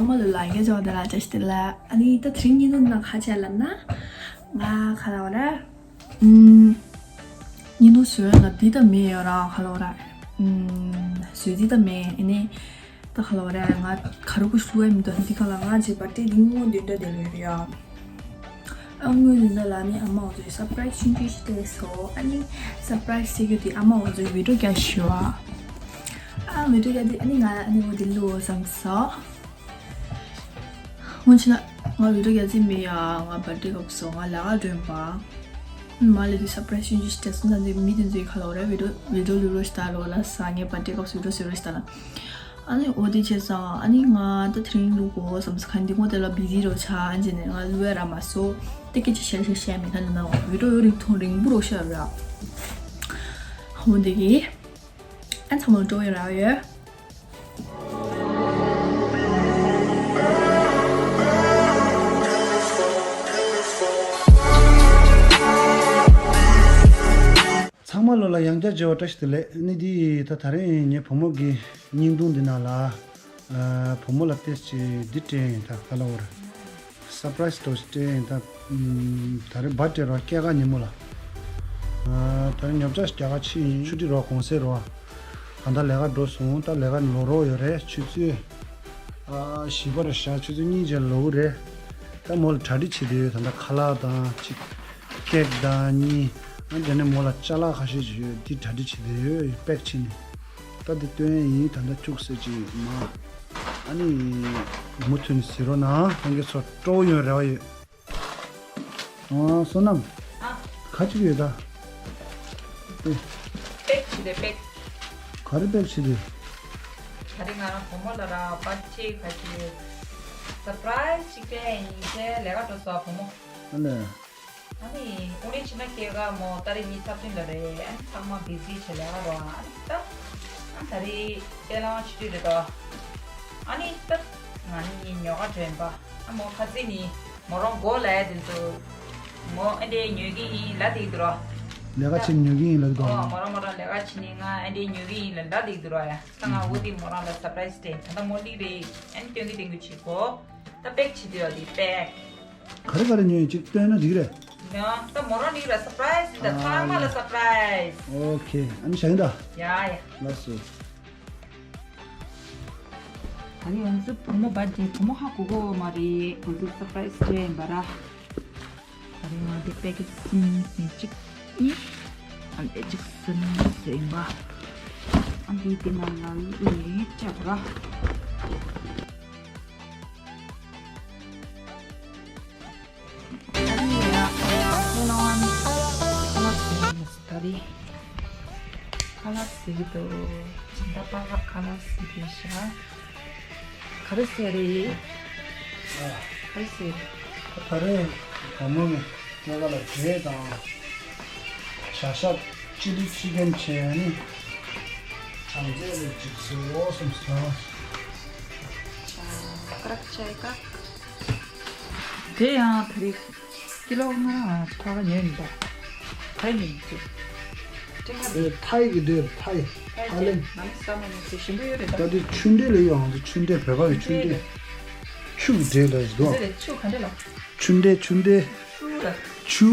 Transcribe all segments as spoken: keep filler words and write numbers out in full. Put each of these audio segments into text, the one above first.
ཕོ་མོ་ལ་ལ་ཡ་ཇོ་དེ་ལ་ཅེས་ཏེ་ལ། ཨ་ནི་ད་དེ་རིང་ཉིན་ནུ་ན་ཁ་ཆེ་ལ་ན། ང་ཁ་ལ་བ་ར། ཨུམ། ཉིན་ནུ་སུ་ལ་དེ་ད་མེ་ཡོ་ར་ཁ་ལ་བ་ར། ཨུམ། སུ་དེ་ད་མེ་ཨ་ནི། ད་ཁ་ལ་བ་ར་ང་ཁ་རུ་ཀུ་ཤུ་ཨེ་མི་ད་དེ་ཁ་ལ་ང་ཅེ་པར་ཏི་དེ་ངོ་དེ་འདྲ་དེ་ལོ་ཡོ་ར། ཨ་ངོས་འདི་འདྲ་ལ་ནི་ཨ་མ་འོ་ཚོའི་སར་པ་རའི་སི་ཆུང་ཆུང་ཞིག་སྤྲད་སོང་། ཨ་ནི་སར་པ་རའི་སི་ཟེར་རྒྱུ་དེ་ཨ་མ་འོ་ཚོའི་བི་ཌིའོ་རྒྱག་ཞུ་བ། ཨ་བི་ཌིའོ་རྒྱག་དེ་ཨ་ནི་ང་ཨ་ནི་འོ་དེ་བླུག་འོ་བསམ་སོང་། སྔོན་ཆད་ལ་ང་བི་ཌིའོ་རྒྱག་རྩིས་མེད་ཡ། ང་བར་ཐི་ཌེ་སྐབས་སུ་ང་ལས་ཀ་སྒྲོན་པ། མ་ལས་དེ་སར་པ་རའི་སི་ཆུང་ཆུང་ཞིག་སྤྲད་སོང་། ད་འདི་མི་དེ་ཚོའི་ཁ་ལ་འོ་ར་བི་ཌིའོ་བི་ཌིའོ་བླུག་རོགས་ཞུ་ད་ལོ་ལ་ས་ངའི་བར་ཐི་ཌེ་སྐབས་སུ་བི་ཌིའོ་བཟོ་རོགས་ཞུ་ད་ལ། ཨ་ནི་འོ་དེ་བྱས་ཙང་ཨ་ནི་ང་ད་དེ་རིང་བླུག་གོ་བསམ་ས་ཁ་འདི་ངོ་དེ་ལ་བི་ཟི་རོ་ཆ་ཨ་ནི་ང་བླུག་ཡ་ར་མ་སོ། དེ་སྐད་ཆ་བཤད་བཤད་བཤད་མེད་ཁ་ལ་ན་བི་ཌིའོ་ཡོད་རིག་ཐོང་རིང་པོ་རོ་ཤ་ར། འོ་དེ་གི་ཨ་ཚང་མ་འགྲོ་ཡོད་ར་ཡོད། ཚང་མ་ལོ་ལ་ཡང་བསྐྱར་མཇལ་བ་བཀྲ་ཤིས་བདེ་ལེགས། ནི་འདི་ད་ད་རིང་ངའི་བུ་མོ་གི་བརྙན་ཐུང་འདི་ནང་ལ་ཨ་བུ་མོ་ལ་ཏེས་ཅི་འདི་སྤྲད་ཡིན། ད་ག་ལ་བར་སར་པ་རའི་སི་ཏོ་ཅི་སྤྲད་ཡིན། ད་ཨམ་ད་རེས་བར་ཐི་ཌེ་རོ་སྐྱེས་སྐར་ཉིན་མོ་ལ་ཨ་ད་རེས་ཉོ་ཆ་ཞིག་རྒྱག་ག་ཕྱིན་ཡིན། ཆུ་ཊི་རོ་གུང་སེང་རོ། ད་ལྟ་ལས་ཀ་འགྲོ་སོང་། ད་ལས་ཀ་ལོ་རོགས་ཡོད་རེད། ཆུ་ཚོད་ཨ་བཞི་པར་ཞག་ཆུ་ཚོད་གཉིས་རྗེས་ལོག་གི་རེད། ད་མོ་ལ་གྲ་སྒྲིག་བྱེད་དེ་ཡོད། ད་ལྟ་ཁ་ལག་དང་གཅིག་ཀེག་དང་གཉིས། ཨ་དེ་ནས་མོ་ལ་ཅ་ལག་ཁ་ཤས་ཅིག་ཡོད། འདི་གྲ་སྒྲིག་བྱེད་དེ་ཡོད། པེག་བྱས་ནས་ད་འདི་སྟོན་ཡིན། ད་ལྟ་བཅུག་ཟེར་གྱི་མ། ཨ་ནི་མུ་མཐུད་ནས་གཟིགས་རོགས་གནང་། ལྷན་རྒྱས་ཚོ་སྤྲོ་བོ་ཡོང་རེ་བ་ཡོད། ཨ་བསོད་ནམས། ཨ། ག་ཅིག་ཡོད་ད། ཨེ། པེག་བྱེད་དེ་པེག་ག་རེ་པེག་བྱེད་དེ། ད་རེས་ང་རང་བུ་མོ་ལ་ར་པར་ཏི་ག་ཅིག་སར་པ་རའི་སི་ཅིག་སྤྲད་ཡིན་ཟེར་ལས་ཀ་འགྲོ་སོང་བུ་མོ། ཨ་ལས། ཨ་ནི་དངོས་གནས་བྱས་ན་སྐྱེས་སྐར་མོ་ཏ་རིག་གཉིས་ཚེས་བདུན་ལ་རེད། ཨ་ནི་ཚང་མ་བི་ཟི་བྱས་ལས་ཀ་རོ། ཨ་ནི་ད་ཨ་ད་རེས་དཔེ་ལང་ཆུ་དུས་རེད་དོ། ཨ་ནི་ད་ང་ནི་ཉོ་ག་དྲན་པ། ཨ་མོ་ཁ་ཚིག་ནི་མོ་རང་མགོ་ལ་ཡ་དེ་ཚོ་མོ་ཨེ་འདྲས་ཉོ་གི་ཡིན་ལབ་བསྡད་ཀྱི་འདུག་རོ། ལས་ཀ་བྱེད་ཉོ་གི་ཡིན་ལབ་འདུག་ཨོ་མོ་རང་མོ་རང་ལས་ཀ་བྱེད་ནི་ང་ཨེ་འདྲས་ཉོ་གི་ཡིན་ལབ་ལབ་བསྡད་ཀྱི་འདུག་རོ། ཡ་ད་ང་འོ་དེ་མོ་རང་ལ་སར་པ་རའི་སི་སྤྲད། ད་ལྟ་མོ་ལིག་རེད། ཨ་ནི་སྟོན་གི་སྟོན་གི་བྱེད་གོ། ད་པེག་བྱེད་དུས་ཡོད་དེ་པེག་ག་རེ་ག་རེ་ཉོས་ཡིན་ཅིག་སྟོན་ན་འགྲིག་རེད། ཡང་ད་མོ་རང་ནི་ར་སར་པ་རའི་སི་ད་ཚང་མ་ལ་སར་པ་རའི་སི། ཨོ་ཁེ། ཨ་ནི་བཞག་ཡིན་ད། ཡ་ཡ། ལགས་སོ། ད་ནི་ང་ཚོ་བུ་མོ་བར་ཐི་ཌེ་བུ་མོ་ཧ་གོ་གོ་མ་རེད། ང་ཚོ་སར་པ་རའི་སི་སྤྲད་ཡིན་པ་ར། ད་རེས་ང་འདི་པེ་ཀེ་ཇི་གསུམ་ཟིན། གཅིག་གཉིས། ཨ་འདི་གཅིག་གསུམ་ཟིན་པ། ཨ་འདི་དེ་ནང་ལ་ལུས་ནས་སྤྲད་པ་ར། ཨ་ནི་ཡ་ཁོ་ན་ཨ་ནི་ཁ་ལག་ཟིན་ད་རེས། ཁ་ལག་ཟིན་འདུག་ཇི་འདྲ་པ་ལགས་ཁ་ལག་ཟིན་པའི་ཤ། ག་རེ་ཟེར་རེད། ཨ། ག་རེ་ཟེར། ད་རེས་བུ་མོ་གི་སྐྱེས་སྐར་ལ་འབྲས་དང་། བྱ་ཤ་ཅི་ལི་ཅི་ཀན་བྱས་ནི། གྲངས་ཚད་ལ་འཇིགས་སུ་རུང་སོང་ཟེར། ཀ་རག་ཅའི་ཀ། དེ་ཡང་ད་རེས་ཀི་ལོ་ལྔ་ལྷག་ཉོས་མི་འདུག་ག་རེ་ཉོས་མི་འདུག་ཨེ། ཐའི་གི་འདྲ། ཐའི། ཐའི་ལེན། ང་ཚོ་ས་ན་ནི་ཞིམ་པོ་ཡོད་རེད་ད། ད་དེ་ཆུ་འབྲས་ལ་ཡོང་། ཆུ་འབྲས་བོད་པ་གི་ཆུ་འབྲས། ཆུ་གི་འབྲས་ལ་ཟེར་དོ། ཆུ་ག་འདྲ་ལ། ཆུ་འབྲས། ཆུ་འབྲས། ཆུ་ལ། ཆུ།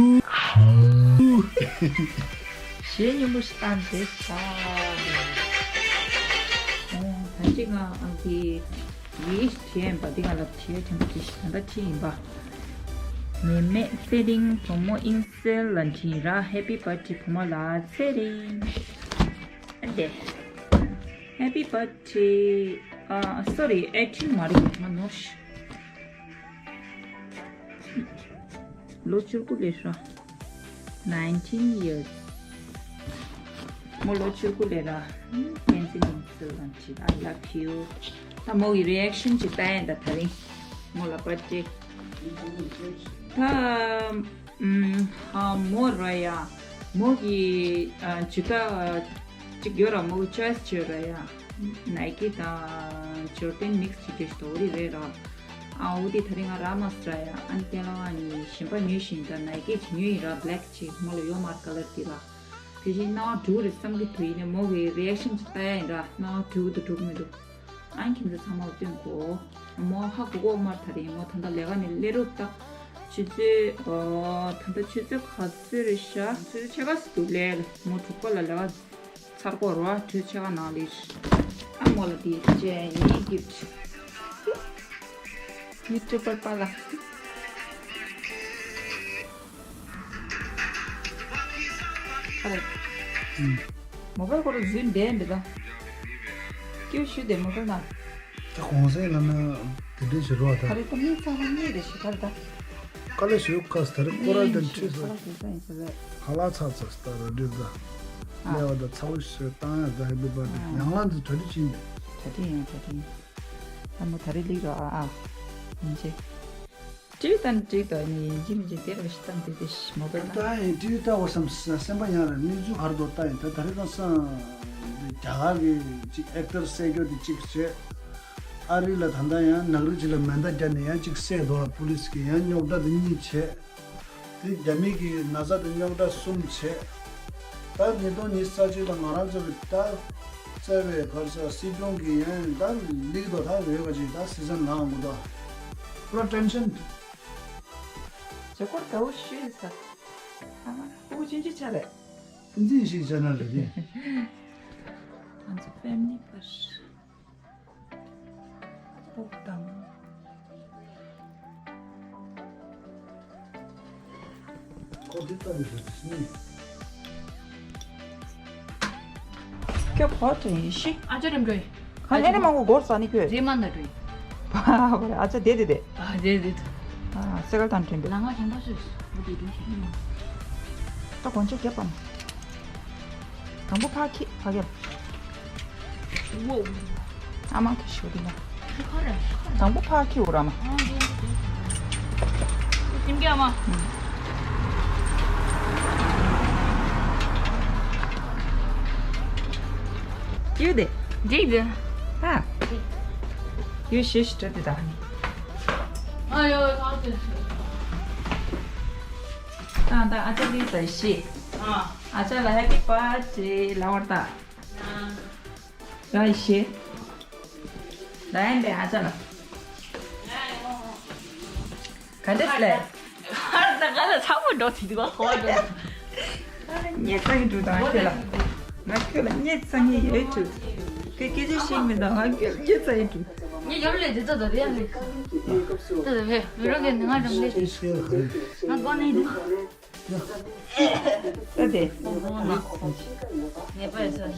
གཞས་སྙན་པོ་ཞིག་བཏང་བསྡད་ཤག་ཨོ་ད་ཅི་ང་ཨ་འདི་ཝིཤ་བྲིས་ཡིན་པ། འདི་ང་ལ་བྲིས་ཡོད་དྲན་པ་ཅི་ཞིག་ད་ལྟ་བྲིས་ཡིན་པ། ནེ་མེད་ཚེ་རིང་བུ་མོ་དབྱིངས་གསལ་ལ་འཕྲིན་ར། ཧེ་པི་བར་ཐི་ཌེ་བུ་མོ་ལ་ཚེ་རིང་། ཨ་འདི། ཧེ་པི་བར་ཐི་ཌེ། ཨ་སོ་རི། ཨེ་ཊིན་མ་རེད། ང་ནོར་ཤག་ལོ་བཅུ་དགུ་ལས་ར། Nineteen years། མོ་ལོ་བཅུ་དགུ་ལས་ར། བསྟན་འཛིན་དབྱིངས་གསལ་ལ་འཕྲིན། I love you། ད་མོ་གི་རི་ཨེག་ཤན་ཅིག་ལྟ་ཡིན་ད་དེ་རིང་། མོ་ལ་བར་ཐི་ཌེ། ད་ཨམ་ཧ་མོ་ར་ཡ། མོ་གི་ཨ་ཇུ་ཏ་ཅིག་ཡོད་ར། མོ་གི་ཅོའི་སི་ཅིག་ཡོད་ར་ཡ། ནའི་ཀི་དང་ཇོར་ཌན་མིག་སི་ཅིག་བྲིས་ཤིག་ད་འོ་རི་རེད་ར། ཨ་འོ་དེ་དེ་རིང་ང་རག་མ་སོང་ར་ཡ། ཨ་ནི་སྟན་ལ་ཨ་ནི་གཞན་པ་ཉོས་ཤིང་ད་ནའི་ཀི་ཅིག་ཉོས་ཡིན་ར། བྷེ་ལེག་ཅིག་མོ་ལ་ཡོད་མ་རེད་ཀ་ལར་དེ་ར། དེ་བཞིན་སྣང་བ་འགྲོ་གི་རེད་བསམ་གི་འདུག་ཡིན་ནའི་མོ་གི་རི་ཨེག་ཤན་ཅིག་ལྟ་ཡ་ཡིན་ར། སྣང་བ་འགྲོ་གི་འདུག་འགྲོ་གི་མི་འདུག་ཨ་ ཨང་ཁྱིམ་ཚང་མ་ལ་སྟོན་གོ། མོ་ཧ་གོ་གོ་མར་ད་རེད། མོ་ད་ལྟ་ལས་ཀ་ནས་སླེབས་རོགས་ད། ཆུ་ཚོད་ཨོ་ད་ལྟ་ཆུ་ཚོད་ག་ཚོད་རེད་ཤག་ཆུ་ཚོད་ཕྱེད་ཀ་ཙམ་འདུག་ལས། མོ་དྲུག་པ་ལ་ལས་ཀ་ཚར་གོ་ར། ཆུ་ཚོད་ཕྱེད་ཀ་ནང་སླེབས། ཨ་མོ་ལ་དེ་བྱས་ནས་གིཕ་ཊི། ཡུ་ཊུབ་པར་པཱ་ལགས། ཨ་རེད། ཨུམ། མོ་བལ་ཁོ་རང་འཛུལ་བསྡད་འདུག་ག་ཀྱུ་ཞུ་དེ་མོ་བལ་ན། ད་གོང་གསལ་ལབ་ན་དེ་འདྲའི་ཞུ་རོགས་ད། ག་རེ་ད་མི་ཚང་མ་གཉིས་རེད་ཞུ་ག་རེ་ད། དཀའ་ལས་ཞུ་ཁ་ད་རེ་ཁོ་རང་དང་ཁྲིད་སོ། ཧ་ལ་ཚ་ཚ་སྟ་ར་འདྲི་ད། ཨ། ལས་བ་ད་ཚ་བོ་ཞུ་བཏང་ཡ་ད་ཧེ་པི་བར་ཐི་ཡང་ལ་འཛུལ་གྲ་སྒྲིག་བྱིན་ནས། གྲ་སྒྲིག་ཡིན་གྲ་སྒྲིག་ཡིན། ད་མོ་ད་རེ་ལིག་རོགས་ཨ་ཨ། ཡིན་ཅེ། ཀྲིག་དང་ཀྲིག་དང་ནི་ཡིན་གཅིག་མིན་གཅིག་དེར་བ་ཞིག་བཏང་དེ་དེ་ཞིག་མོ་བལ་ན། ད་ཡིན་ཀྲིག་ལྟ་བ་བསམ་སེམས་པ་ཡང་ར་གནས་ཚུལ་ག་རེ་འདུག་ལྟ་ཡིན་ད་ད་རེས་ཀྱང་སང་རྒྱ་གར་གི་ཅིག་ཨེག་ཊར་གསལ་རྒྱུ་དེ་གཅིག་བྱས། ཨ་རི་ལ་ད་ལྟ་ཡང་ནག་རིགས་ཅིག་ལ་མེ་མདའ་བརྒྱབ་ནས་ཡང་གཅིག་བསད་འདུག་ལ་པུ་ལིས་ཀྱིས་ཡང་རྙོག་དྲ་དེ་གཉིས་བྱས། དེ་རྒྱ་མི་གི་ན་ཚ་དེ་རྙོག་དྲ་གསུམ་བྱས། ད་ཉིས་སྟོང་ཉི་ཤུ་རྩ་གཅིག་ལ་ང་རང་ཚོ་གི་ད་བཙལ་བའི་གར་ས་སྲིད་སྐྱོང་གི་ཡང་ད་ལིག་དོ་ད་འོས་པ་ཅིག་ད་སི་ཛན་ལངས་འགོ་ད། པུ་ར་ཊེན་ཤན། ཇ་སྐོར་དགའ་བོ་ཤུལ་ས། ཨ་མ་ཕྲུ་གུ་ཆུང་ཆུང་ཆ་རེད། འཛིན་ཞིག་བྱས་ན་རེད་དེ། ང་ཚོ་ཕེ་མི་ལི་པར། སྤོབས་དང་། ཁོ་དེ་ལྟ་བུ་ཞིག་ནི། ཁྱོད་གོ་དྲན་ཤི། ཨ་ཅོ་རིམ་གྲོ་ཡིན། ཁ་ནས་མང་པོ་སྒོར་ཟ་ནི་ཁྱོད། རེ་མ་ན་གྲོ་ཡིན། ཨ་ཅོ་དེ་དེ་དེ། ཨ་དེ་དེ། ཨ་སེ་གལ་དང་དྲན་པས། ལ་ང་གཞན་པ་སུས་འོ་དེ་དུ་ཤི། ད་གོན་ཆ་རྒྱབ་པ་མ། དང་པོ་ཕ་ཁྱི་ཕ་རྒྱབ། ཝོ། ཨ་མ་ཁྱི་ཤོ་དེ་མ། ཁ་ར། དང་པོ་ཕ་ཁྱི་འོ་ར་མ། ཨ་དེ་དེ། ཁྱིམ་རྒྱ་མ། ཡུ་དེ། འགྲིག་དེ། ཧ། ཡུ་ཤི་ཤི་ཏྲ་དེ་ད་ནི། ཨ་ཡོ་ཡོ་ཐང་དེ། ད་ད་ཨ་ཅག་ལི་ད་ཤི། ཨ། ཨ་ཅག་ལ་ཧེ་པི་པར་ཐི་ཌེ་ལ་བར་ད། ཨ། ད་ཤི། ད་ཡན་པའི་ཨ་ཅག་ལ། ག་འདྲ་སླེ། ཧར་ད་ག་ལ་ཚ་པོ་འགྲོ་དེ་དུ་བ་ཧོ་འགྲོ། ངས་ཙང་གི་འགྲོ་དང་ཁྱོད་ལ། ང་ཁྱོད་ལ་ངས་ཙང་གི་ཡོད་དུ། ཁྱོད་སྐད་ཆ་ཤེས་མི་འདུག་ང་ཁྱོད་ངས་ཙང་གི་འགྲོ། ངས་ཡོར་ལས་དེ་ཚོ་དོ་རེ་ཡ་ལས། ད་དོ་བས་མི་རོ་གས་ནི་ང་འགྲམ་ལས། ང་གོ་ནི་འདུག་ད་དེ། ངེས་པ་ཡོད་ས་རེད།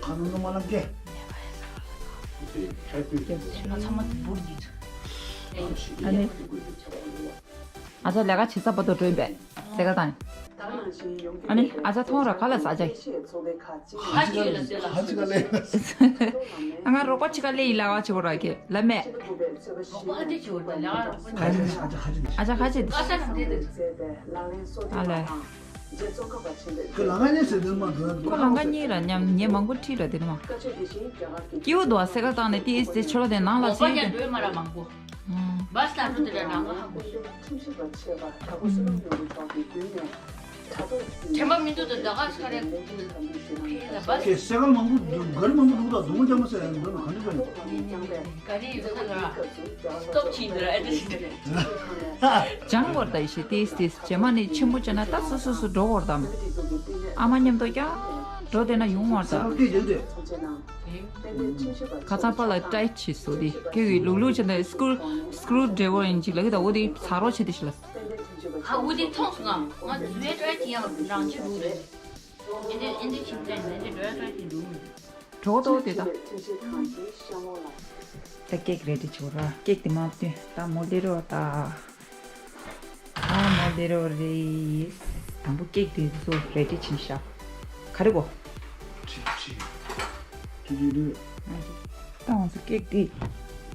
ཁ་ནང་དུ་མ་ལངས་ཀྱེ། ང་ཚང་མ་འབུར་ཉིད། ཨ་ནི། ཨ་ཅག་ལས་ཀ་བྱེད་ས་བར་དུ་འགྲོ་ཡིན་པས། ཟེར་ག་དང་། ཨ་ནི་ཨ་ཅག་མཐོང་ར་ག་ལ་ཟ་ཅག་ཧ་ཅི་ག་ལས། ཨ་ང་རོགས་པ་ཅི་ག་ལས་ཡིན་ལ་བ་ཅི་གོ་ར་གི་ལ་མེད། རོགས་པ་ཧ་ཅི་ཅི་གོ་ར་ལ་ང་རོགས་པ་ཅི་ག་ལས། ཨ་ཅག་ཧ་ཅི། ཨ་ལས། ཁོ་ལང་ཀ་གཉིས་ར་མཉམ་ངས་མང་པོ་ཁྲིད་ར་དེ་ནི་མ། སྐྱིད་པོ་འདུག་ཨ་སེ་ག་བཏང་ནས་ཏི་ཨིས་དེ་ཆོ་ལོ་དེ་ནང་ལ་ཟིན་ཏེ། ཨང་། བཱས་ལ་འགྲོ་དེ་ར་ནང་ལ་ཧ་གོ། ཨང་། དྲན་པ་མི་འདུག་ད་ད་ག་ས་རེད། ཕེ་ལ་བཱས། ཁྱེད་སེ་ག་མང་པོ་འདུག་ག་རི་མང་པོ་འདུག་ད་སྡུག་མོ་རྒྱག་མ་ཟེར་ཡ་འདུག་ག་འདྲ་ག་རི། ག་རི་ཡོད་ས་ལ་ར། སྟོབ་ཆེན་འདི་ར་ཨེ་འདྲ་ཞིག་འདྲ། ལྗང་བར་ད་ཡི་ཤེས་ཏིས་ཏིས་རྗེས་མ་ནི་ཆེན་པོ་བྱས་ན་ད་སོ་སོ་སོ་འགྲོ་བར་དམ། ཨ་མ་མཉམ་དུ་ཀྱང་འགྲོ་བསྡད་ན་ཡོང་བར་ད། ཁ་ཚང་པ་ལ་ཏྲའི་ཆི་སོ་དི་ཁྱོད་ཀྱི་ལུག་ལུག་བྱས་ན་སྐུ་སྐུ་ཌེ་བོ་ཡིན་ཅིག་ལ་གི་ད་འོ་དི་ཚ་རོགས་བྱེད་དི་ཤི་ལ། ཧ་འུ་དི་མཐོང་སོང་ང་ང་ཛུའི་ཏྲའི་ཆི་ཡང་རང་ཆི་རུ་རེད། ཨེ་འདི་ཨེ་འདི་ཆི་ཏྲའི་ཨེ་འདི་ཏྲའི་ཆི་རུ་རེད། གྲོགས་ཏོ་དེ་དང་། ད་ཀེག་རེ་ཌི་བྱེད་ར། ཀེག་དེ་མ་བཏོན་ད་མོ་ལེ་རོ་ད། ད་མོ་ལེ་རོ་རེ། དང་པོ་ཀེག་དེ་ཚོ་རེ་ཌི་བྱིན་ཤག་ག་རེ་གོ། ཁྲི་ཁྲི། ཁྲི་ཁྲི་རེད། ད་ང་ཚོ་ཀེག་དེ།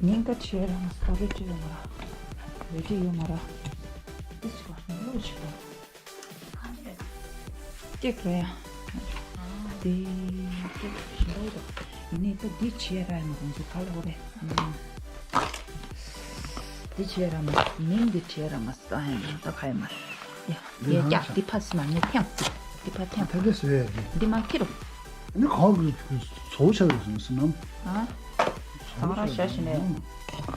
ཉིན་ཀ་ཁྲི་ར་མ་སྟོ་རེ་ཁྲི་ཡོད་མ་ར། རེ་ཌི་ཡོད་མ་ར། དེ་ཆི་ག་མི་ལོ་ཆི་ག་ཀེག་རེད་ཡ། དེ་ཀེག་ཞིམ་པོ་འདུག་ཡིན་ནའི་ད་འདི་བྱས་ར་ཡ་མ་ཁོང་ཚོ་ག་ལ་འོ་རེད། འདི་བྱས་ར་མ་མིང་འདི་བྱས་ར་མ་ས་ཡ་མ་ད་ག་ཡ་མ་ཡ་ཡ་ཀྱ་འདི་ཕ་སི་མ་ངས་ཐེངས་འདི་ཕ་ཐེངས་ད་ག་སོ་ཡ་འདི་འདི་མ་ཁྱེར་རོ། ནི་གང་གི་ཚོ་ཆ་རུ་སོང་སི་ནམ། ཨ། ཚང་ར་ཤ་ཞིག་ནས་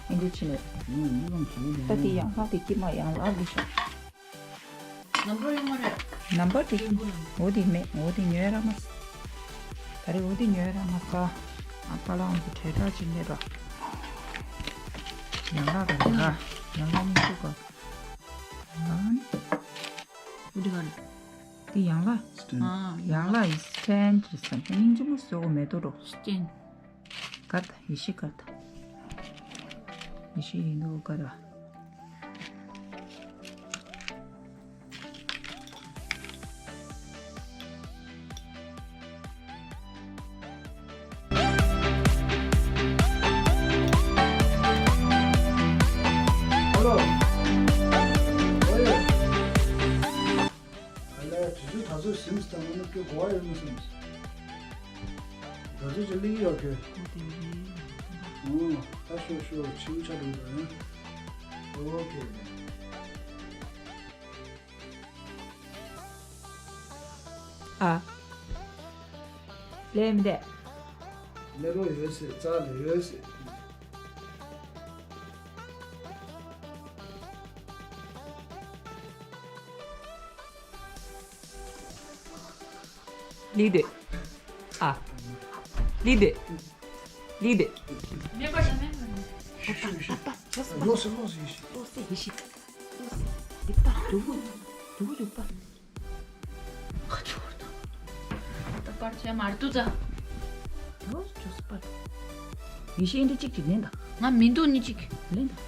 ཨིན་དུ་ཆི་ནས། ད་དེ་ཡང་ལྷག་དེ་ཀྱི་མ་ཡང་ལྷག་དེ་ཤོག་ནམ་པར་ཡོང་མ་རེད། ནམ་པར་དེ་འོ་དེ་མེད། འོ་དེ་ཉོས་ར་མ་ས། ད་རེས་འོ་དེ་ཉོས་ར་མ་ས། ཨ་པ་ལའང་གི་གྲལ་གྲགས་ཅིག་མེད་ར། ཡང་ལྷག་དང་ཡང་ལྷག་ཡང་ལྷག་མི་ཤོག་ག་འོ་དེ་ག་རེད། དེ་ཡང་ལྷག་ཨ་ཡང་ལྷག་ཡི་སི་ཊེན་རེད་བསམ། སྙིང་རྗེ་མོ་བཟོ་གོ་མེད་དོ་རོ། སི་ཊེན། གར་ད་ཡེ་ཤེས་གར་ད། ཡེ་ཤེས་ཡིན་དུ་གར་བ། ཧ་ལོ། ཨོ་ཡེ། ཨ་ལས། དུས་ཚོད་ད་ཚོད་ཟིན་སྟེ་ང་ནི་ཁྱོད་གོ་བ་ཡོད་མི་སོང་། ད་ཚོད་ཅིག་གླེང་ཡོད་ཁྱོད། ཨོ། ད་ཤོག་ཤོག་ཕྱི་ཆ་འགྲོ་འདུག་ཨ། ཨོ་ཁེ། ཨ། ལས་མི་འདས། ལས་རོགས་ཡོད་ཟེར། རྩ་ལས་ཡོད་ཟེར། ལི་དེ། ཨ། ལི་དེ། ལི་དེ། མེད་པ་ཞིག་མེད་པ། ཨ་ཏ་ཨ་ཏ་ཅོས་པ། ལོ་སེ་ལོ་སེ་ཡེ་ཤེས། ལོ་སེ་ཡེ་ཤེས། ལོ་སེ། འདི་ལྟ་རྒྱུ་བོ། རྒྱུ་བོ་རྒྱུག་པ། ཁ་ཆོར་དང་། ད་པར་ཆས་མར་དུ་ཙ། ལོ་ཅོས་པ། ཡེ་ཤེས་འདི་གཅིག་གཅིག་ལེན་དང་། ང་མི་འདུག་ནི་གཅིག་ལེན་དང་།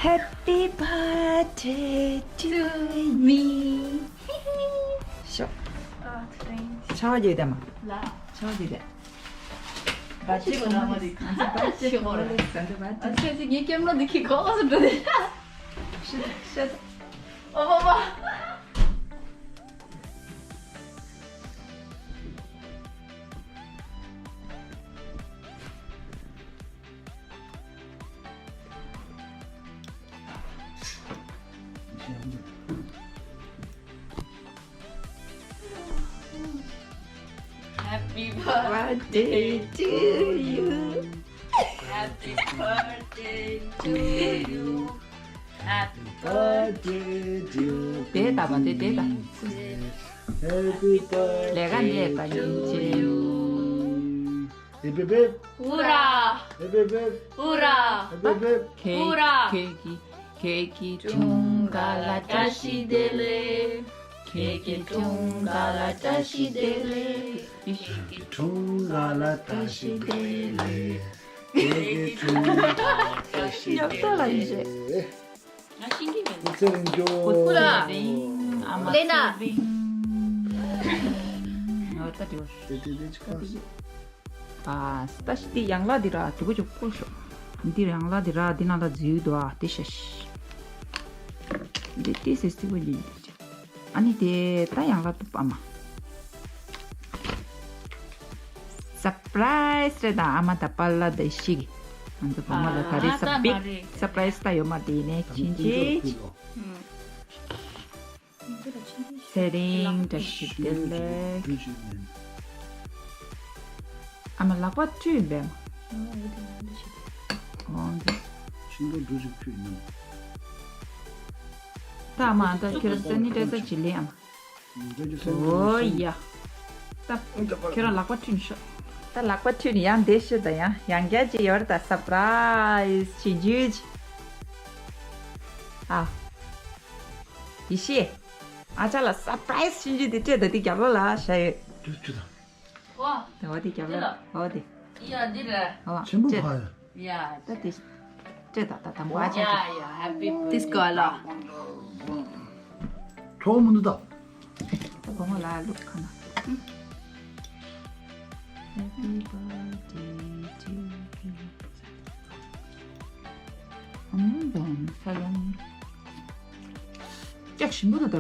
Happy birthday to me. ཤོག་ཨ་ཐེང་། ཆ་བ་རྒྱས་དེ་མ། ལ། ཆ་བ་རྒྱས་དེ། བ་ཅི་གོ་ན་མ་རེད། ཨ་ཅི་བ་ཅི་གོ་རེད། ཨ་ཅི་ཅི་ངའི་ཀེམ་ར་འདི་ཁྱི་གོ་ག་སུ་འགྲོ་དེ། ཤི་ཤི། ཨོ་མ་མ། Happy birthday to you. Happy birthday to you. Happy birthday to you. དེ་ལྟ་བ་དེ་དེ་ལྟ། Happy birthday to you. Hip hip hip. ཧུ་ར། Hip hip hip. ཧུ་ར། Hip hip hip. ཧུ་ར། ཁྱེད་ཀྱི་ཁྱེད་ཀྱི་འཁྲུངས་སྐར་ལ་བཀྲ་ཤིས་བདེ་ལེགས། ཁྱེད་ཀྱི་འཁྲུངས་སྐར་ལ་བཀྲ་ཤིས་བདེ་ལེགས། ཁྱེད་ཀྱི་འཁྲུངས་སྐར་ལ་བཀྲ་ཤིས་བདེ་ལེགས། ཁྱེད་ཀྱི་འཁྲུངས་སྐར་ལ་བཀྲ་ཤིས་བདེ་ལེགས། ང་ཤེས་ཀྱི་མེད། ཨུ་ཚེ་རིང་སྐྱོ། ཨུ་ཚེ་རིང་། ཨ་མ་ལེ་ན། ཚེ་རིང་། ང་ད་དེ་བ། དེ་དེ་དེ་ཅི་ག་ཨ་སྟ་ཤི་དེ་ཡང་ལ་དེ་ར་དུ་གུ་ཅུ་པོ་ཤོ། དེ་ཡང་ལ་དེ་ར་དེ་ན་ལ་ཛིའུ་དོ་ཨ་དེ་ཤ་ཤི། དེ་དེ་སེ་སི་བ་ལི་དེ་ཅི། ཨ་ནི་དེ་ད་ཡང་ལ་དུ་པ་མ། སར་པ་རའི་སི་རེད་ད། ཨ་མ་ད་པ་ལ་ད་ཤི་གི། ང་ཚོ་བུ་མོ་ལ་ག་རེ་ཨ་ད་སར་པ་རེ་སར་པ་རའི་སི་ད་ཡོད་མ་དེ་ནས་ཕྱིན་ཆད། ཚེ་རིང་བཀྲ་ཤིས་བདེ་ལེགས། ཨ་མ་ལག་པ་བཀྲུས་ཡིན་པས་མ། འོ་འདི། ཤིང་ཏོག་འབྲུ་ཞིག་བཀྲུས་ཡིན་ནམ། ད་ཨ་མ་ད་ཁྱེད་རང་སེ་ནི་ཊའི་ཛར་ཅིག་ལེན་ཨ་མ། འོ་ཡ། ད་ཁྱེད་རང་ལག་པ་བཀྲུས་ནས་ཤོག་ད་ལག་པ་བཀྲུས་ནས་ཡང་འདི་ཤོད་ད། ཡང་ཡང་བསྐྱར་ཅིག་ཡོད་རེད་ད། སར་པ་རའི་སི་བྱེད་རྒྱུ་ཅིག་ཨ། ཡེ་ཤེས། ཨ་ཅག་ལ་སར་པ་རའི་སི་བྱེད་རྒྱུ་དེ་སྤྲད་ད། དེ་རྒྱབ་ལོགས་ལ་བཞག་ཡོད། དུ་དུ་དང་། ཨོ། དེ་འོ་དེ་རྒྱབ་ལོགས་ལ་འོ་དེ། ཡ་འདི་རེད། ཨོ་ཆེན་པོ་སྤྲད་ཕ་ཡ། ཡ། ད་དེ་སྤྲད་ད། ད་དང་པོ་ཨ་ཅག་གི། ཡ་ཡ། Happy birthday. ཌིས་ཀོ་ལ། གྲོགས་མི་འདུག་ད། ད་གོང་མ་ལ་ལུག་ཁ་ན། Happy birthday to you. ཨམ་བོམ་ས་ལོང་། ཀྱག་ཞིམ་པོ་འདུག་ད་ར།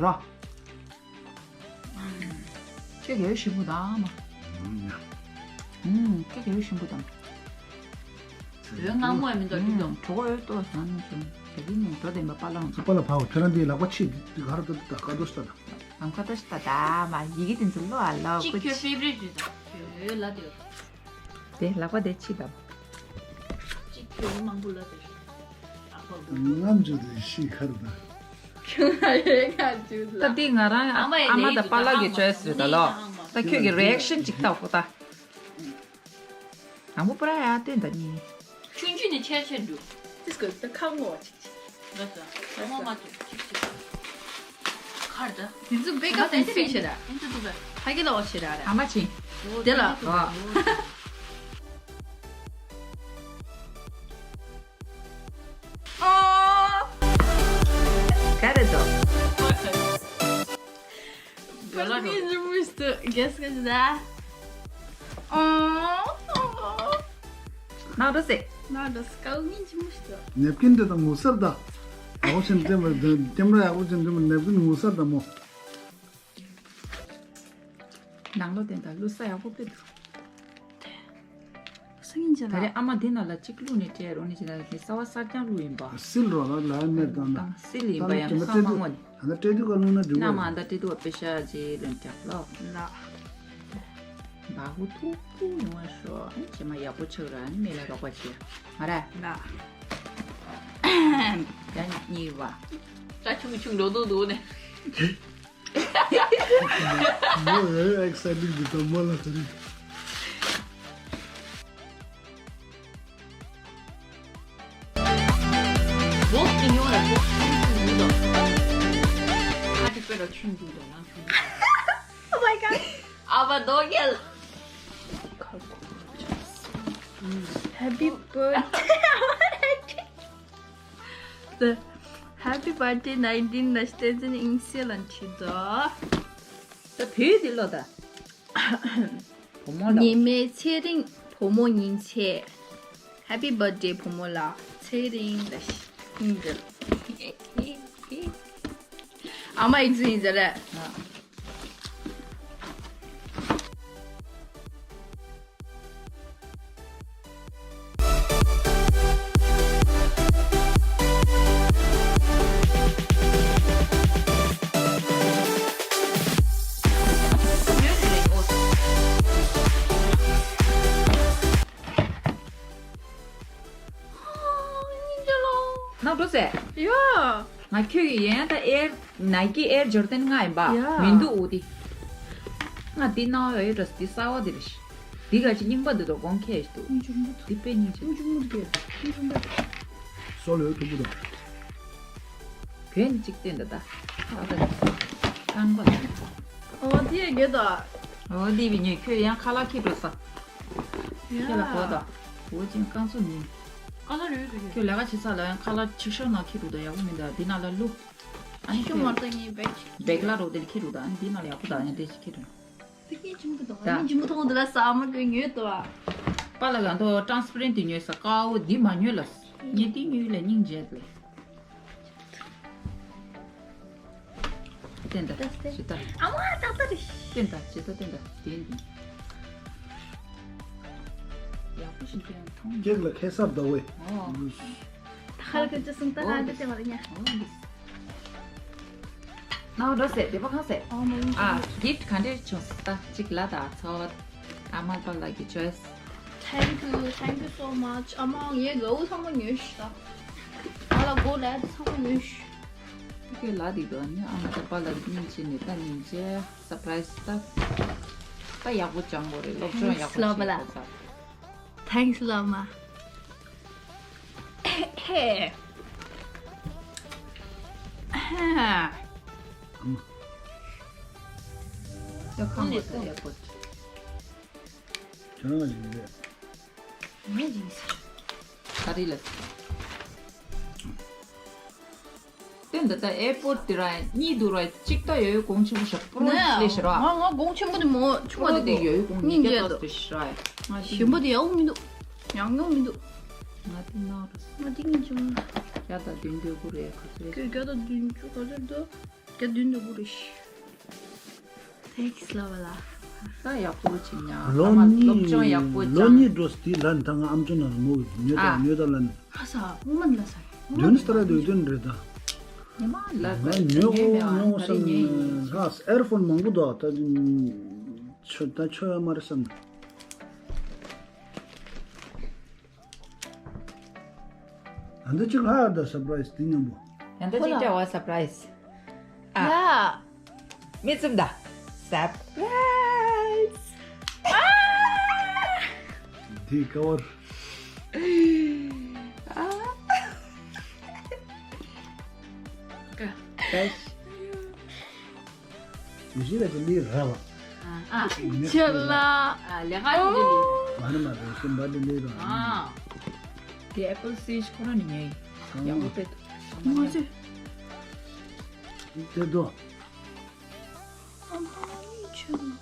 ཀྱག་ཡོད་ཞིམ་པོ་དང་མ། ཨམ་ཀྱག་ཡོད་ཞིམ་པོ་དང་། འོད་ངང་མོ་ཡ་མི་འདུག་ཅིག་དང་། གྲོགས་འོད་ཏོ་ཟང་ནས་བྱུང་། ད་གིན་ནས་འགྲོ་བསྡད་པ་པ་ལང་། པ་ལ་ཕ་བོ་ཁྱོད་རང་དེའི་ལག་པ་ཕྱིས་འདི་ག་ར་ཏོ་ཏ་ཀ་ཏོ་ཤ་ཏ། ཨམ་ཁ་ཏ་ཤ་ཏ་ད་མ་ཡི་གེ་དེ་ཚོ་ལོ་ཨ་ལོ་ཅིག་ཁོའི་ཕེབ་རིཊ་རེད་ད། ཁྱོའི་ལ་དེ། དེ་ལག་པ་དེ་ཕྱིས་ད། ཅིག་ཁྱོའི་མང་པོ་ལ་དེ། ཨ་ཧོ། ངམ་ཇུ་དེ་ཤི་ཁར་ད། ཁྱོད་ང་རེ་ང་ཇུ་ལ། ད་དེ་ང་རང་ཨ་མ་ཡི་ཨ་མ་དང་པ་ལགས་ཀྱི་ཅོའི་སི་རེད་ད་ལོ། ད་ཁྱོད་ཀྱི་རི་ཨེག་ཤན་ཅིག་ལྟ་དགོས་ད། དང་པོ་པ་ར་ཡ་བསྟན་ད་གཉིས། ཆུང་ཆུང་ནས་ཆེར་ཆེར་འགྲོ། ཏིས་ཀོ་ད་ཁ་ངོ་བ་ཅིག་ཅིག་ལ་ས་ཁ་ངོ་མ་ཐུབ་ཅིག་ཅིག་ཁར་ད། དེ་ཚོ་བེ་ཀ་ཏན་ཏན་ཤེ་ར། ཨེན་ཏུ་ཏུ་བེ། ཕ་གི་ལ་བ་ཤེ་ར་ར། ཨ་མ་ཆིང་། དེ་ལ། ཨ། ག་རེ་དོ། ཡོ་ལ་རོ། ཕ་གི་ཇི་མུས་ཏུ་གེ་སི་ག་ཇི་ད། ཨོ། ནག་འགྲོ་སེ། ནག་འགྲོ་སེ་ཀའུ་ངིན་ཇི་མུས་ཏུ། ནེབ་ཀིན་དེ་དང་ངོ་སར་ད། ཨའོ་ཆེན་ཏེ་མ་ཏེམ་ར་ཡག་པོ་ཅན་ཏེ་མ་ནེབ་ཀིན་ངོ་སར་ད་མོ། ནང་ལོ་དེ་ད་བླུགས་ས་ཡག་པོ་དཔེ་འདུག་སང་ཉིན་ཅི་ད་ལ། རེ་ཨ་མ་འདི་ན་ལ་གཅིག་བླུགས་ནས་སྤྲད་རོགས་ནི་ཅི་ད་དེ་གསར་བ་གསར་རྐྱང་བླུགས་ཡིན་པ། སིལ་རོ་ལ་ལ་མེར་དང་ན། དང་སིལ་ཡིན་པ་ཡང་ས་མ་ངོ་ནི། ཨ་ན་སྤྲད་དུས་ཀ་བླུགས་ན་འགྲིག་གོ། ན་མ་ད་སྤྲད་དུས་པེ་ཤ་ཅི་ལོན་རྒྱབ་ལོ། ན། བ་ཧུ་ཐུག་ཐུག་ཡོང་བ་ཤོག་ཨ་ནི་ཅི་མ་ཡག་པོ་ཆགས་ར་ཨ་ནི་མེ་ལ་རོགས་པ་བྱེད། ང་ར། ན། ཡ་གཉིས་པ། ད་ཆུང་ཆུང་འགྲོ་འདུག་འདུག་ནས། མོ་ཨེ་ཨེག་སའི་ཊིང་འདུག་ད་མོ་ལ་ད་རིང་། བོག་ཅིག་ཉོ་ར་བོག་ཆུང་ཆུང་འདུག་དང་། ཨ་ཅིག་དཔེ་ར་ཆུང་འདུག་དང་ནང་ཆུང་འདུག Oh my god. ཨ་བ་རྡོ་རྒྱལ། Happy birthday. The Happy Birthday nineteen ལ་བསྟན་འཛིན་དབྱིངས་གསལ་ལ་འཁྲིད་དོ། ད་བོད་འདི་ལོ་ད། བུ་མོ་ལ། ཉི་མའི་ཚེ་རིང་བུ་མོ་ཉིན་ཚེ། Happy birthday བུ་མོ་ལ་ཚེ་རིང་ལ་ཤིང་འདིར། ཨ་མ་ཡིན་ཚུལ་ཡིན་ཟེར་རེད། ཨ། ནག་འགྲོ་ཟེ། ཡ། ང་ཁྱོད་ཀྱི་ཡན་ད་ཨེར་ནའི་ཀི་ཨེར་ཇོར་ཌན་ལྔ་ཡིན་པ། ཡ། མི་འདུག་འོ་དེ། ང་འདི་ནང་ཡོད་ཡོད་འགྲོ་འདི་གསར་བ་འདི་རེད། འདི་ག་ཅི་རྙིང་པ་འདི་དོ་གོང་ཁེ་ཞིག་འདུག་སྙིང་རྗེ་མོ་འདི་དཔེ་སྙིང་རྗེ། སྙིང་རྗེ་མོ་འདི་སྙིང་རྗེ་མོ་འདི། སོ་ལོའི་ཐུག་པོ་དང་། གན་གཅིག་བསྟན་ད་ད། ཨ་ད་རྐང་པ། ཨོ་དེ་རྒྱུ་དང་། ཨོ་དེ་བི་ཉོས་ཁྱོད་ཡང་ཁ་ལག་ཁྱེར་འགྲོ་ས། ཡ། ཁྱེད་ལ་གོ་ད། འོ་ཅན་རྐང་ཚུགས་ཉིན། ཁ་ལག་རེད་རེད། ཁྱོད་ལས་ཀ་བྱེད་ས་ལ་ཡང་ཁ་ལག་ཆིག་ཤོར་ནང་ཁྱེར་འགྲོ་ད་ཡག་པོ་མིན་ད་འདི་ནང་ལ་བླུགས། ཨ་ནི་ཆིག་ཤོར་མ་གཏོགས་ངའི་བེག་ཅིག་བེག་ལ་རོགས་དེ་ལ་ཁྱེར་འགྲོ་ད་ཨ་ནི་འདི་ནང་ལ་ཡག་པོ་ད་ཨ་ནི་དེ་ཞིག་ཁྱེར་འགྲོ། དེ་སྙིང་རྗེ་མོ་འདུག་ད་སྙིང་རྗེ་མོ་མཐོང་འདི་ལ་ས་མ་གོན་ཉོས་ཏོ། པ་ལ་གང་ཐོག་ཊ་རན་སི་པེ་རེན་ཊི་ཉོས་ས་དཀར་བོ་འདི་མ་ཉོས་ལ། ངས་འདི་ཉོས་ལ་སྙིང་རྗེ་ལ། བསྟན་ད། ད་བསྟན། ཇི་ལྟར། ཨ་མ་ད་ལྟ་རེད། བསྟན་ད་ཇི་ལྟར་བསྟན་ད་བསྟན་འདི། ཡག་པོ་ཞིག་བསྟན་མཐོང་། ཀེག་ལ་ཁེ་སར་ཟླ་བས། ཨོ། ད་ཁར་ཀེག་ཅི་སུང་ད་ཧ་གི་བསྟན་བ་རེད་ཉ། ཨོ་འདི། ནའོ་འགྲོ་ཟེར་བདེ་པོ་གང་ཟེར། ཨོ་མ་ཡིན། ཨ་གིཕ་ཊི་ག་འདྲས་བྱུང་ད་གཅིག་ལ་ད་ཚོ། ཨ་མ་པ་ལགས་ཀྱི་ཅོའི་སི། Thank you, thank you so much. ཨ་མ་ངའི་ལོ་ཚང་མ་ཉོས་ཤག་ང་ལ་གོ་ལ་ཚང་མ་ཉོས་ཤག་ཁྱོད་ལ་དེ་དོ་ནི་ཨ་མ་དང་པ་ལགས་ཀྱི་སྙིང་རྗེ་ནི་ད་སྙིང་རྗེ་སར་པ་རའི་སི་ད། ད་ཡག་པོ་སྦྱང་དགོས་རེད་སློབ་སྦྱོང་ཡག་པོ་བྱེད་དགོས་ས། Thanks ལོ་མ། ཧེ། ཧ། ད་ཁང་པ་ད་ཨེར་པོར་ཊི། ཁྱོད་རང་ལ་ཡིན་པས། ངས་ཡིན་ཟེར། ག་རེ་ལབ། དེ་འདི་ལྟ་ཨེར་པོར་ཊི་དེ་ར་གཉིས་འདུག་ར་གཅིག་ད་ཡོད་གོང་ཆེན་པོ་ཞིག་པུ་རོ་ནས་ལས་ཞིག་ར། ང་ང་གོང་ཆེན་པོ་དེ་མོ་ཆུང་བ་དེ་འདུག་ཡོད་གོང་གཉིས་ཀ་ཏོག་ཙམ་ཞིག་ར། ང་ཞིམ་པོ་དེ་ཡག་མི་འདུག་ཡང་ཡོང་མི་འདུག་ང་དེ་ན་ར། ང་དེ་གཉིས་ཆུང་། བརྒྱ་དང་བདུན་ཅུ་དགུ་རེད་ག་ཚོད་རེད། ཁྱོད་བརྒྱ་དང་བདུན་ཅུ་ག་ཚོད་འདུག་བརྒྱ་བདུན་ཅུ་དགུ་རེད། Thanks ལབ་ལ། ད་ཡག་པོ་བྱེད་ཉག་ལོ་ཨ་མ་སློབ་སྦྱོང་ཡག་པོ་ལོ་སྦྱང་གཉིས་འགྲོ་སྟེ་ལ་ད་ང་ཨམ་ཅོག་ནང་ལ་མོ་ཉོས་ཨ། དང་ཉོས་དང་ལ་ནི། ཧ་ས་སྔོན་མ་ལ་ས། སྔོན་མ་ལ་ས་རེད་དོན་རེད་ད། ཉི་མ་ལ་ང་ཉོས་གོ་ཉོས་གོ་བསམ་ད་རེད་ཉེ་ཡིན། ཧ་ཨེར་ཕོན་མང་པོ་འདུག་ད་ཆོ་ད་ཆོ་ཡ་མ་རེད་བསམ། ཨ་འདི་གཅིག་ལྷག་ད་སར་པ་རའི་སི་དེ་མཉམ་པོ། ཡང་ད་ཅིག་ཀྲ་བ་སར་པ་རའི་སི། ཨ། ཡ། མི་ཙུམ་ད། སར་པ་རའི་སི། ཨ། དེ་ཀ་བར། ཨ། ཀ་ཀ་ཤི། མི་ཤེས་ལ་ཅི་ལི་ར་བ། ཨ། ཆེ་ལ། ཨ་ལེ་ཧ་ཡོད་ལི། མ་ནི་མ་རེད་ཤི་འབའ་ལི་ལི་ར། ཨ། དེ་ཨེ་པལ་སི་ཁོ་རང་ནི་ཉོས་ཡིན། ཡག་པོ་དཔེ་འདུག་ང་ཚོས། དེ་དོ། ཨ་མ་མི་ཆེ་ལ།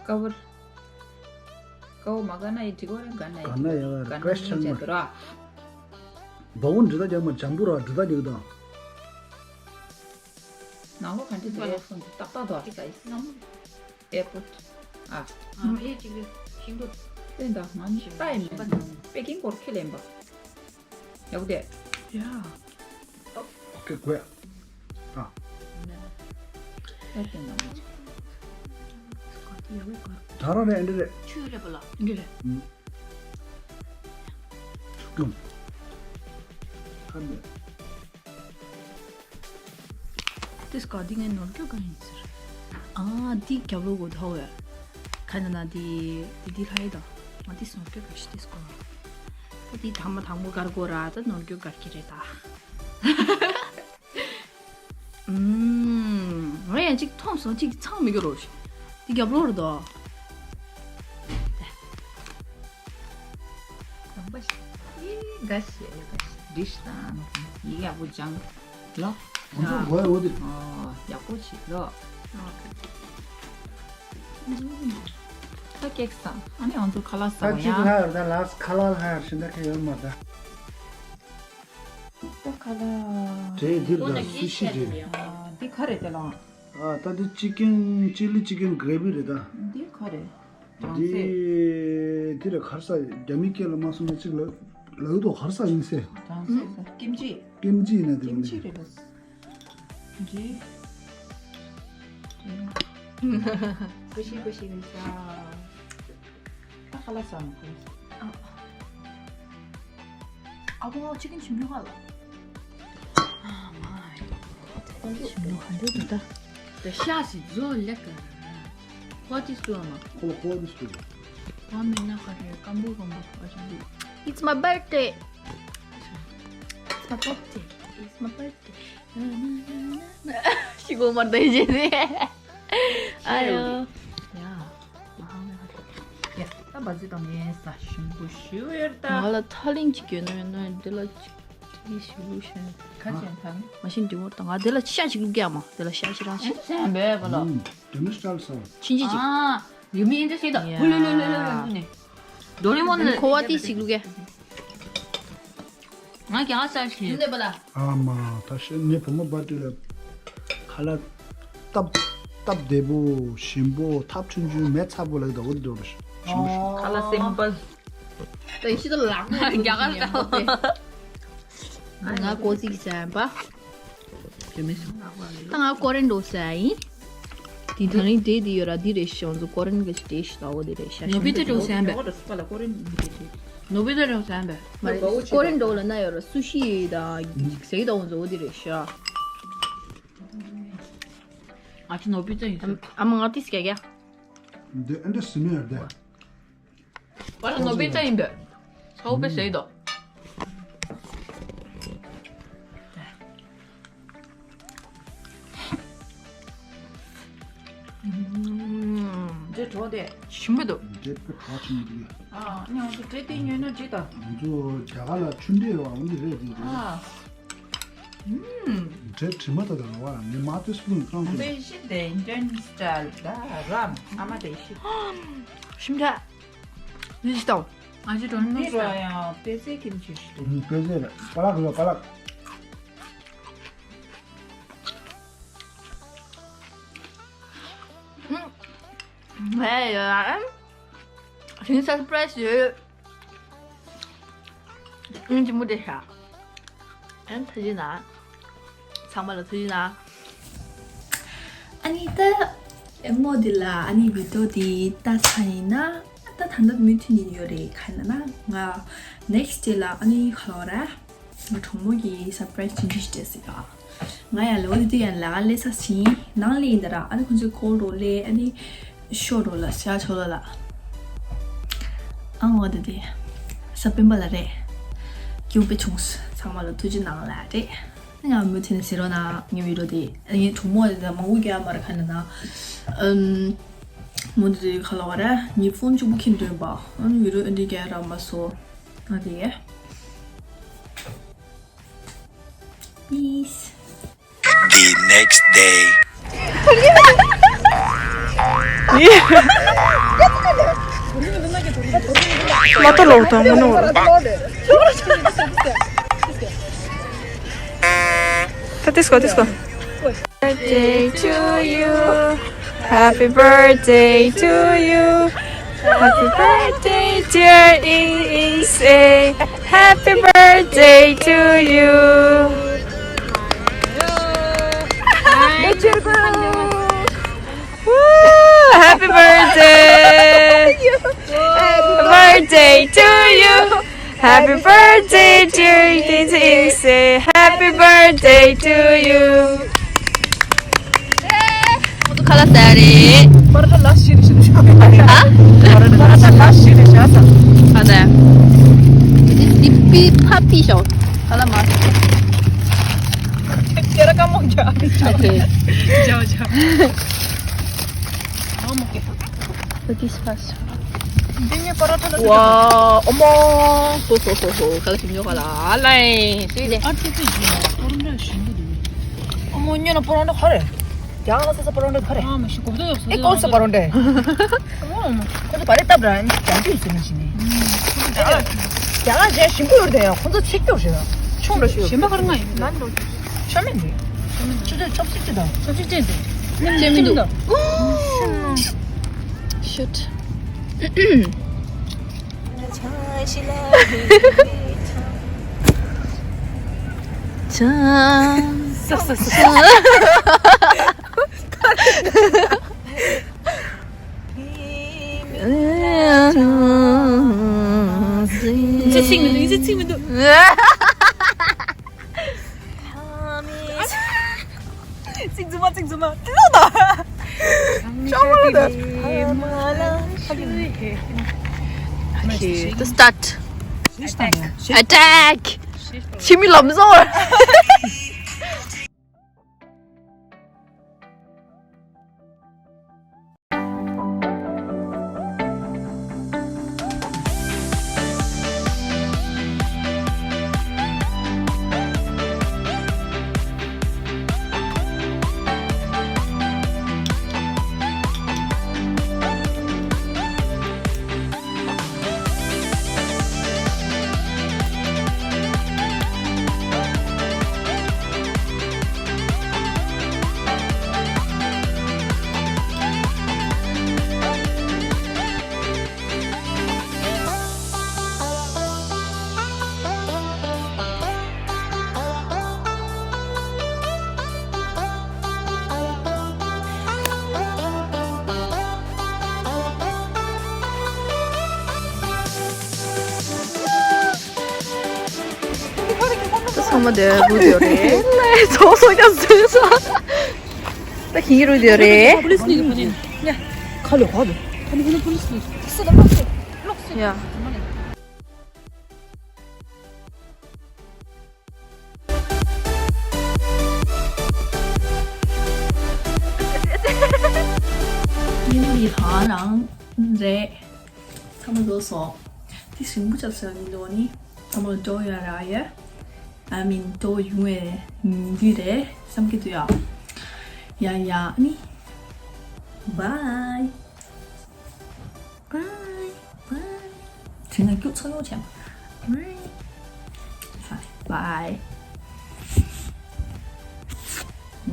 ཀ་བར། ཀ་བོ་མ་ག་ན་ཡི་འགྲིག་གོ་རེ་ག་ན་ཡི་ག་ན་ཡ་ག་ན་ཀྲེཤ་ཆང་མ་བྱེད་དོ་ར། བ་བོ་འབྲི་ད་རྒྱག་མ་ཇམ་བུ་ར་འབྲི་ད་རྒྱག་དང་། ནང་ལོ་ག་འདྲི་འདི་ཨེ་ཕོན་ཏག་ཏག་དོ་ཨ་ས་ཡི་སྣམ། ཨེ་པོ། ཨ། ཨ་ཕེ་ཅིག་ཤིང་ཏོག་སྟོན་དང་ང་ནི་ཤི་པ་ཡི་མེད་པ་ནང་པེ་ཀིང་གོར་ཁེ་ལེན་པ། ཡག་པོ་དེ། ཡ། ཨོ་ཁེ་གོ་ཡ། ཨ། ད་ར་རེ་ཨེ་འདྲ་རེ། ཆུ་རེ་པ་ལ། འདི་རེ། ཨུམ། ཐུག་ཀྱང་། ཧ་ནེ། དེ་སྐ་དེ་ངའི་ནོར་འཁྲུལ་གང་ཡིན་ཟེར། ཨ་དེ་རྒྱབ་ལོག་གོ་ཐོག་བས། ཁ་ན་ན་དེ་དེ་དེ་ལྷ་ཡི་དང་། ང་དེ་ནོར་འཁྲུལ་ག་ཤི་དེ་སྐོར། ད་དེ་དང་མ་དང་པོ་གར་གོ་ར་ད་ནོར་འཁྲུལ་གར་གི་རེད་ད། ཨུམ། ང་ཡང་གཅིག་མཐོང་སོང་གཅིག་ཚང་མི་འགྱུར་རོ། དེ་རྒྱབ་ལོག་རེད་དོ། ནང་པ་ཞིག་ཨི་དགའ་ཞེ་དགའ་ཞེ་འདྲིས་དང་ཡི་ཡག་པོ་སྦྱང་ལོ། ང་ཚོ་གོ་ཡ་འོ་དེ། ཨོ་ཡག་པོ་ཞིག་ལོ། ད་ཀེག་སང་ཨ་ནི་ང་ཚོ་ཁ་ལག་ཟ་ད་བ་ཅིག་ཡང་ལྷག་ཡོད་ད་ལགས་ཁ་ལག་ལྷག་ཡོད་ཤིན་ད་ཁ་ཡོད་མ་ད། ད་ཁ་ལག་དེ་འདིར་ད་སུ་ཤི་རེད། ཨ་འདི་ཁ་རེད་དེ་ལ། ཨ་ད་འདི་ཅི་ཀེན་ཅི་ལི་ཅི་ཀེན་གྷ་རེ་བི་རེད་ད། འདི་ཁ་རེད། གྲང་གྲང་གསེར། གསེར། འདི་རེད་ག་རེ་ཟ་རྒྱ་མི་སྐད་ལ་མ་སོང་ན་ཅིག་ལ་ལ་འུ་དོ་ག་རེ་ཟ་ཡིན་སེ། གྲང་གསེར་ཟ་ཀིམ་ཅི། ཀིམ་ཅི་ཡིན་ན་དེ་ཀིམ་ཅི་རེད་ལ། ཀིམ་ཅི། ཀུ་ཤི་ཀུ་ཤི་རེད་ཟ། ད་ཁ་ལག་ཟ་མ་ཁོ། ཨ། ཨ་ཁོ་ཅི་ཀིན་ཞིམ་ཉོ་ཧ་ལ། ཨ་མ། ཞིམ་ཉོ་ཧ་འདི་འདུག་ད། ད་ཤ་ཞིག་བཟོ་ལེགས་ག་ཁོ་ཅི་སུ་ཨ་མ། ཁོ་ཁོ་ཅི་སུ། ཁོ་མེད་ན་ག་རེ་སྐམ་པོ་སྐམ་པོ་ཁོ་ཅི་འདུག It's my birthday. It's my birthday. It's my birthday. ཤི་གོ་མར་ད་ཡི་ཇེ་ནེ། ཨ་ཡོ། ཡ། ཡ། ད་བ་ཛི་དང་ངའི་ས་ཞིམ་པོ་ཞུ་ཡོད་ད། ང་ལ་ཐ་ལིང་གཅིག་ཡོད་ན་ཡོད་ན་འདི་ལ་ཅིག་དེ་ཞུ་ཤེས། ཁ་ཅན་ཐང་། མ་ཤིན་འདི་བོར་དང་ང་འདི་ལ་ཤ་ཞིག་བླུག་རྒྱག་མ་འདི་ལ་ཤ་ཞིག་རང་ཤ། ཨེ་སེམས་པའི་བ་ལ། ཨུམ། དེ་མི་སི་ཊལ་སོང་། ཕྱིན་ཅི་ཅིག་ཨ། ཡུ་མི་ཨིན་ཏྲ་ཤི་ད། ཡ། ཧུ་ལུ་ལུ་ལུ་ལུ་ལུ་ནི། དོ་རི་མོན་ནི། ཁོ་བ་ཏི་ཞིག་བླུག་གེ། ང་རྒྱ་ས་ཞིག་ནས་པ་ལ། ཨ་མ་ད་ཤི་ངའི་བུ་མོ་བར་དུ་ལ་ཁ་ལག་སྟབས་སྟབས་བདེ་པོ་ཞིམ་པོ་ཐབ་ཆུང་ཆུང་མེ་ཚ་པོ་ལ་ཡོད་ད་འོ་དེ་འགྲོ་རེ་ཞིམ་པོ་ཞིམ། ཁ་ལག་སེམས་པ། ད་ཤི་ད་ལག་མོ་རྒྱ་གར་ད། ང་ཀོ་ཙི་གི་སེམས་པ། ད་ང་ཀོ་རེན་འགྲོ་ས་ཡིན། དེ་ད་རིང་དེ་དེ་ཡོད་ར་དེ་རེད་ཤོང་ཚོ་ཀོ་རེན་གི་དེ་ཤི་ད་འོ་དེ་རེད་ཤ་ནོ་བི་ཏ་འགྲོ་ས་ཡིན་པས། ནོ་བི་ཏ་འགྲོ་ས་ཡིན་པས། མ་རེད་ཀོ་རེན་འགྲོ་ལ་ན་ཡོད་ར་སུ་ཤི་ད་ཟེར་ད་འོ་ཚོ་འོ་དེ་རེད་ཤ། ང་ཚོ་ནོ་བི་ཏ་ཡིན་ཚོ། ཨ་མ་ང་ཏི་སྐྱ་རྒྱ། འདི་ཨ་འདྲ་སི་མི་ཡར་དེ། པ་ལ་ནོ་བི་ཏ་ཡིན་པས། ཚ་བོ་པས་ཟེར་དོ། འདྲེ་གྲོགས་དེ། ཞིམ་པོ་འདུག་འདྲེ་དཔེ་གྲོགས་ཆེན་པོ་འདུག་ཨ་ནི་ང་ཚོ་འདྲེ་དེ་ཉོས་ན་འགྲིག་ད། ང་ཚོ་རྒྱ་གར་ལ་ཆུ་འདྲེ་ཡོད་འོ་འདི་རེད་འདི་རེད། ཨ། ཨུམ། འདྲེ་དྲི་མ་ད་ད་ལོ་བ་ནི་མ་དེ་སུ་ལུང་ཀྲང་དུ། དེ་ཤི་དེ་ཨིན་ཌི་ཡན་སི་ཊལ་ད་རམ་ཨ་མ་དེ་ཤི། ཞིམ་ད། ནི་ཤི་ད། ཨ་ཅི་ཏོན་ནི་རོ་ཡང་པེ་ཙེ་ཀིམ་ཅི་ཤི་དེ། ཨུམ་པེ་ཙེ་རེད་པ་ལག་རེད་པ་ལག་ཧེ་ཡོད་ཨ། དེང་སང་སར་པ་རའི་སི་ཡོད། ཨིན་ཅི་མུ་དེ་ཤ། ཨན་ཐ་ཇི་ན། ཚང་མ་ལ་ཐུགས་རྗེ་གནང་། ཨ་ནི་ད་ཨེ་མོ་འདི་ལ་ཨ་ནི་བི་ཌིའོ་འདི་ལྟ་ཚར་ཡིན་ན་ད་ད་ལྟ་མུ་མཐུད་ནས་ཡོད་རེད། ག་ན་ན་ང་ནེག་སི་ཌེ་ལ་ཨ་ནི་ག་ལ་བ་ར་ང་གྲོགས་མོ་གི་སར་པ་རའི་སི་ཅིག་འདྲི་ཞིག་སྤྲད་ཟིག་ག་ང་ཡང་ལོ་དེ་དུས་ཡང་ལ་ལས་ས་ཕྱིན་ནང་ལས་ཡིན་ད་ར། ཨ་ནི་ཁོང་ཚོའི་ཀོལ་རོ་ལས་ཨ་ནི་ཤོ་རོ་ལ་ཤ་ཆོ་ལ་ལ། ཨ་ངོ་དེ་དེ་ས་སྤེན་པ་ལ་རེད། སྐྱོ་པོ་བྱུང་སོང་། ཚང་མ་ལ་ཐུགས་རྗེ་གནང་ལ་རེད། ང་མུ་མཐུད་ནས་ཟེར་རོགས་གནང་། ངའི་བི་ཌིའོ་དེ་ངའི་གྲོགས་མོ་དེ་དང་མང་པོ་རྒྱག་མ་རེད་ཁ་ན་ན། ཨམ། མོ་དེ་དེ་ག་ལ་བ་ར་ངའི་ཕོན་གཅིག་པུ་ཁྱེར་འདོན་པ། ཨ་ནི་བི་ཌིའོ་འདི་རྒྱག་རག་མ་སོང་། ང་དེ་ཡ། Peace. The next day. Mata lo ta no. Ta tisko, tisko. Birthday to you. Happy birthday to you. Happy birthday, dear Ing Ing. Say happy birthday to you. Woo! Happy birthday. Birthday to you. Happy birthday, dear Ing Ing. Say happy birthday to you. ཁ་ལག་ཟ་རེད། པར་ད་ལ་ཤི་རེ་ཤི་རེ་ཤ། ཧ། པར་ད་ལ་ཤི་རེ་ཤ་ས། ཨ་ད། དེ་པི་ཕ་པི་ཤོ། ཁ་ལག་མ་ཟ། ཁྱེད་ར་ཀ་མོ་རྒྱ། ཨོ་ཁེ། ཇའོ་ཇའོ། ཨ་མོ་ཀེ། This first. འདི་ངའི་པ་ར་ཐ་ལ། ཝ། ཨོ་མོ། སོ་སོ་སོ་སོ། ག་ལ་ཞིམ་ཉོ་ག་ལ་ཨ་ལའི་སུས་ལེ། ཨ་ཙི་ཙི་ཞིམ་པོ་འདུག་ཨོ་མོ་ཉོ་ན་པ་ར་ཐ་ག་རེ། རྒྱ་གར་ལ་ས་ས་པ་ར་ཐ་ག་རེ། ཨ་མ་ཤི་གོ་བདེ་ཡོད་སོ། ཨེ་ཀོ་ས་པ་ར་ཐ། ཨོ་མ། ཁོ་ཚོ་བ་རེ་སྟབས་ར་ནི་ཅང་ཅི་ཡོད་ཟེར་ན་ཞིག་ནི། རྒྱ་གར་རྒྱ་གར་ཅན་ཞིམ་པོ་ཡོད་རེད་ཡ། ཁོ་ཚོ་ཚིག་སྐྱོ་རེད་ཡ། ཆུང་ར་ཞིག་ཡོད། ཞིམ་པ་ག་རེ་ང་ཡིན་ན་འགྲོ། ཆོ་མེད་འདི། ཆོ་མེད་འདི། ཆོ་ཆོ་ཆོ་ཆོ་ཆོ་དང་། ཆོ་ཆོ་ཆོ་འདི། ཆོ་མེད་འདུག Shoot. ཚིག་མི་འདུག་ཚིག་མི་འདུག་ཚིག་རྫུན་མ་ཚིག་རྫུན་མ། ལོ་ད། ཤོག་མ་ལོ་ད། Okay, to start. Attack. Attack. ཕྱི་མི་ལམ་བཟོ། ཚང་མ་དེ་རུ་དེ་རེད། ཚོགས་སོ་ཀྱང་ཟེར་ས། ད་ཁྱི་རུ་དེ་རེད། ཁ་ལོ་ཁ་ལོ། ཡ། ཉིན་འདི་ཧ་རང་རེད། ཚང་མ་རྫོགས་སོང་། དེ་ཞིམ་པོ་ཆགས་སོང་ཉིན་འདི་ནི། ཚང་མ་འགྲོ་ཡ་ར་ཡ། I mean འགྲོ་ཡོང་བའི་ཉིན་འདི་རེད་བསམ་གྱི་འདུག་ཡ། ཡ་ཡ་ནི། Bye. Bye. Bye. དེ་ན་རྒྱུ་ཚོ་ཡོང་ཆེན། Bye. Bye.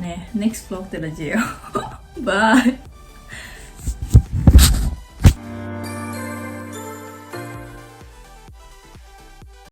ནས་next vlog དེ་ལ་མཇལ་ཡོང་། Bye.